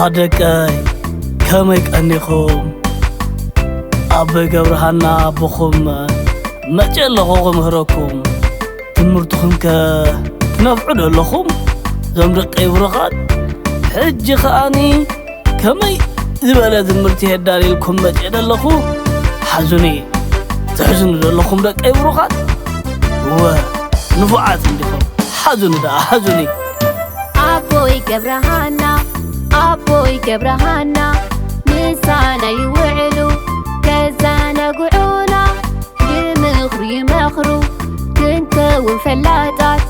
ኣደቀይ ከመይ ቀኒኹም? ኣቦይ ገብረሃና ኣቦኹም መጨ ኣለኹ ክምህረኩም። ትምህርትኹም ከ ትነፍዑ ዶ ኣለኹም? ዞም ደቀይ ብሩኻት፣ ሕጂ ከኣኒ ከመይ ዝበለ ትምህርቲ የዳልልኩም መጨ ደለኹ? ሓዙኒ፣ ትሕዝኑ ደለኹም ደቀይ ብሩኻት? ወ ንፉዓት እንዲኹም። ሓዙኒ ደኣ፣ ሓዙኒ። ኣቦይ ገብረሃና፣ ኣቦይ ገብረሃና፣ ምሳና ይውዕሉ ከዘናግዑና፣ ብምኽሩ ይመኽሩ ክንከውን ፈላጣት፣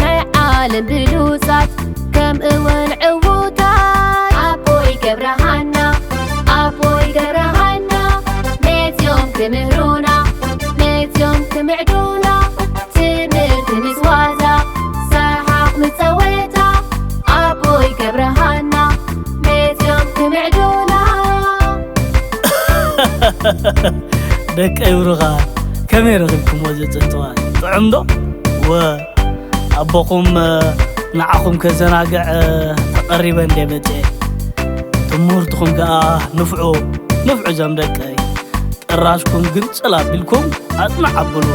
ናይ ዓለም ብሉጻት ከምእውን ዕዉታት። ኣቦይ ገብረሃና፣ ኣቦይ ገብረሃና፣ መጽዮም ክምህሩና፣ መጽዮም ክምዕዱና፣ ትምህርቲ ምስ ዋዛ፣ ሰሓቕ ምስ ጸወታ፣ ኣቦይ ገብረሃና፣ መጽዮም ክምዕዱና። ደቀይ ብሩኻት፣ ከመይ ረኺብኩምዎ እዚ ጽንጽዋይ? ጥዑም ዶ? ወ፣ ኣቦኹም፣ እ፣ ንዓኹም ከዘናግዕ፣ እ፣ ተቐሪበ እንደ መጽኤ። ትምህርትኹም ከኣ ንፍዑ፣ ንፍዑ ዞም ደቀይ። ጥራሽኩም ግንጽል ኣቢልኩም ኣጽንዕ ኣብሉ።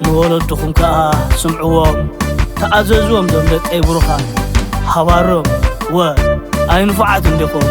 ንወለድኹም ከኣ ስምዕዎም፣ ተኣዘዝዎም ዞም ደቀይ ብሩኻት። ሃባሮም፣ ወ፣ ኣይንፉዓት እንዲኹም።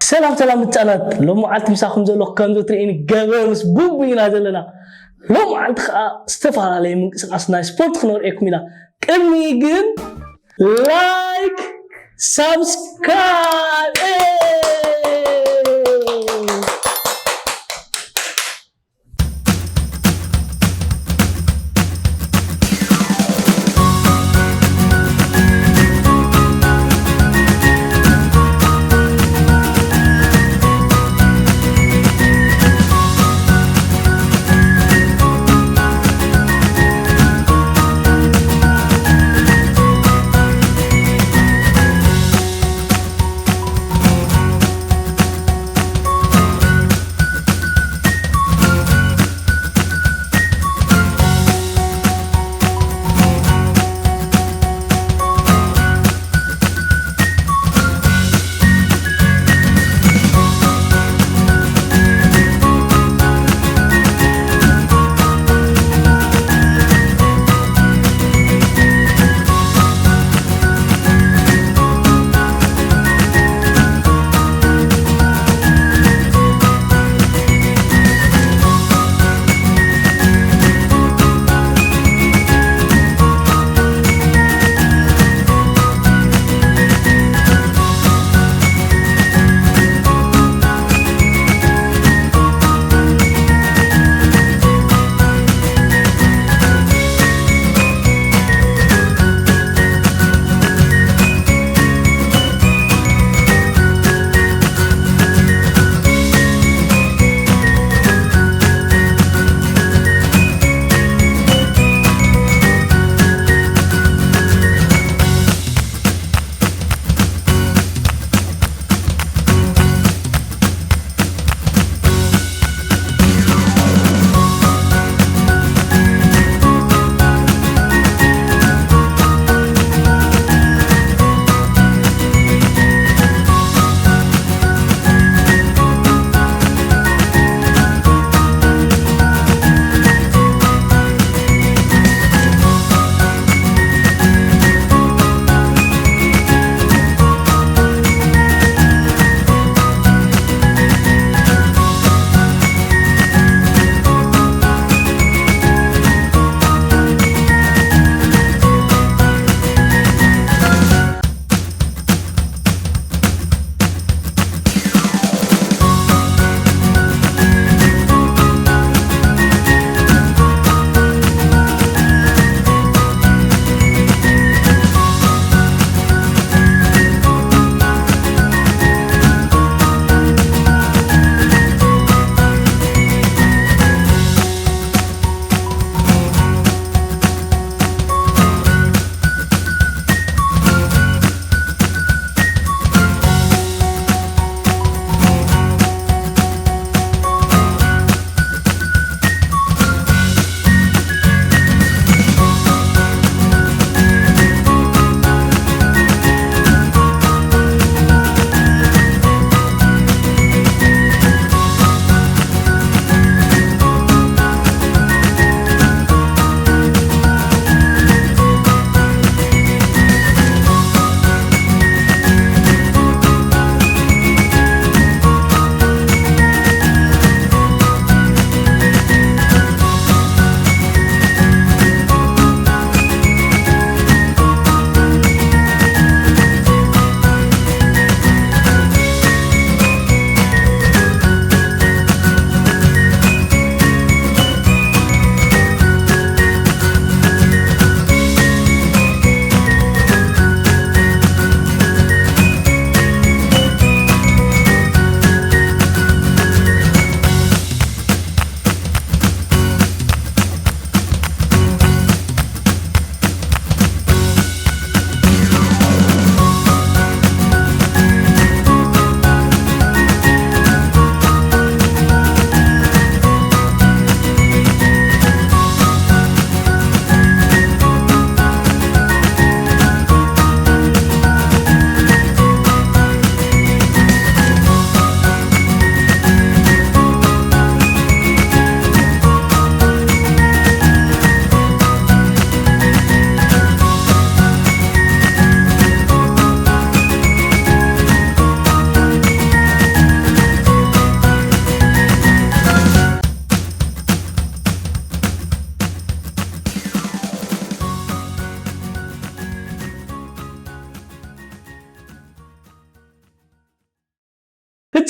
ሰላም ሰላም ህጻናት፣ ሎሚ መዓልቲ ምሳኹም ዘለኹ ከም ዘትርእኒ ገበ ምስ ቡቡ ኢና ዘለና። ሎሚ መዓልቲ ከዓ ዝተፈላለዩ ምንቅስቃስ ናይ ስፖርት ክነርእየኩም ኢና። ቅድሚ ግን ላይክ፣ ሳብስክራይብ።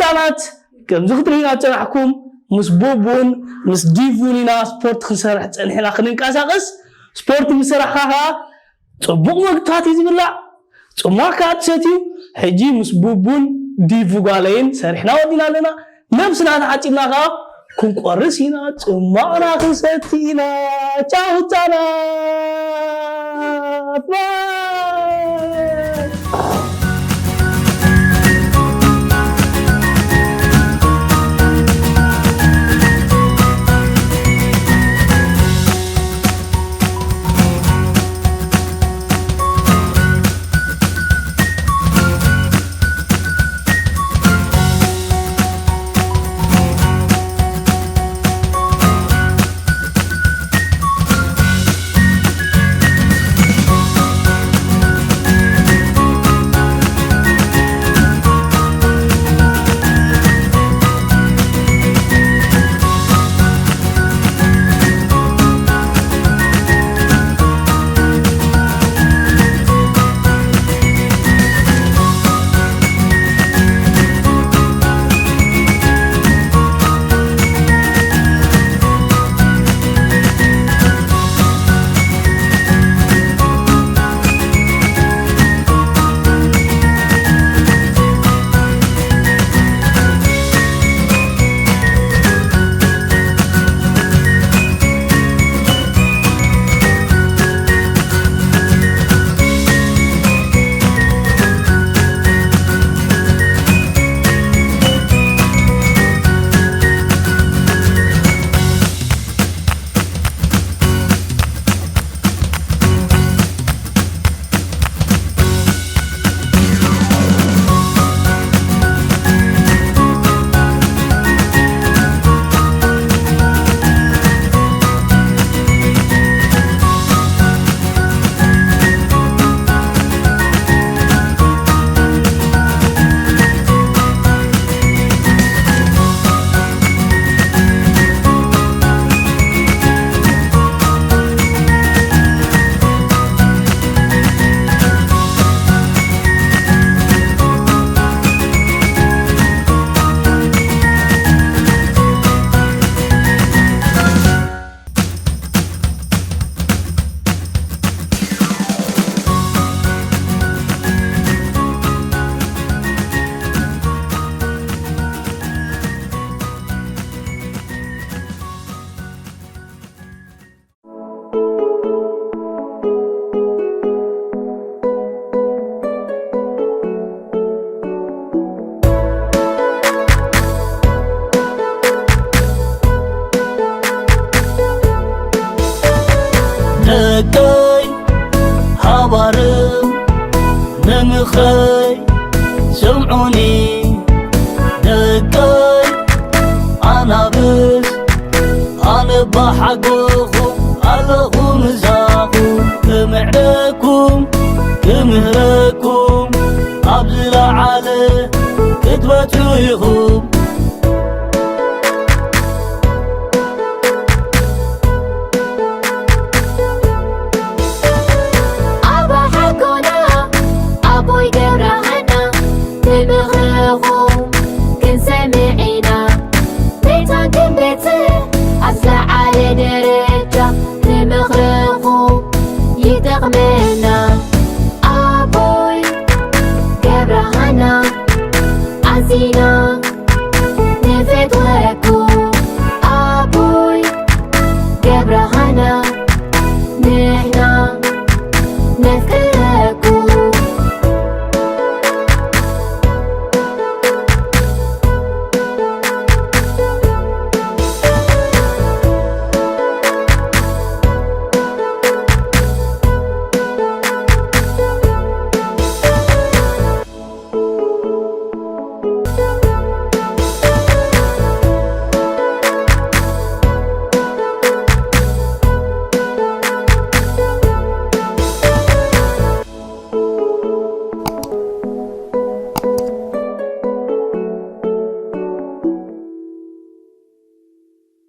ህፃናት ከምዚ ክትርእዩና ዝፀናሕኩም ምስ ቡቡን ምስ ዲቡን ኢና ስፖርት ክንሰርሕ ፀኒሕና ክንንቀሳቀስ። ስፖርት ምስ ሰራሕካ ከዓ ፅቡቕ መግብታት እዩ ዝብላዕ፣ ፅሟቕ ከዓ ትሰትዩ። ሕጂ ምስ ቡቡን ዲቡ ጓለይን ሰሪሕና ወዲና ኣለና። ነብስና ተሓፂብና ከዓ ክንቆርስ ኢና፣ ፅሟቕና ክንሰቲ ኢና። ቻው ህፃናት። ባይ። ደቀይ ሃባርም መምኸይ ስምዑኒ ደቀይ ኣናብስ ኣነ ባሓጎኹም ኣለኹ ምሳኹም ክምዕደኩም ክምህረኩም ኣብ ዝለዓለ ክትበጽሑ ኢኹም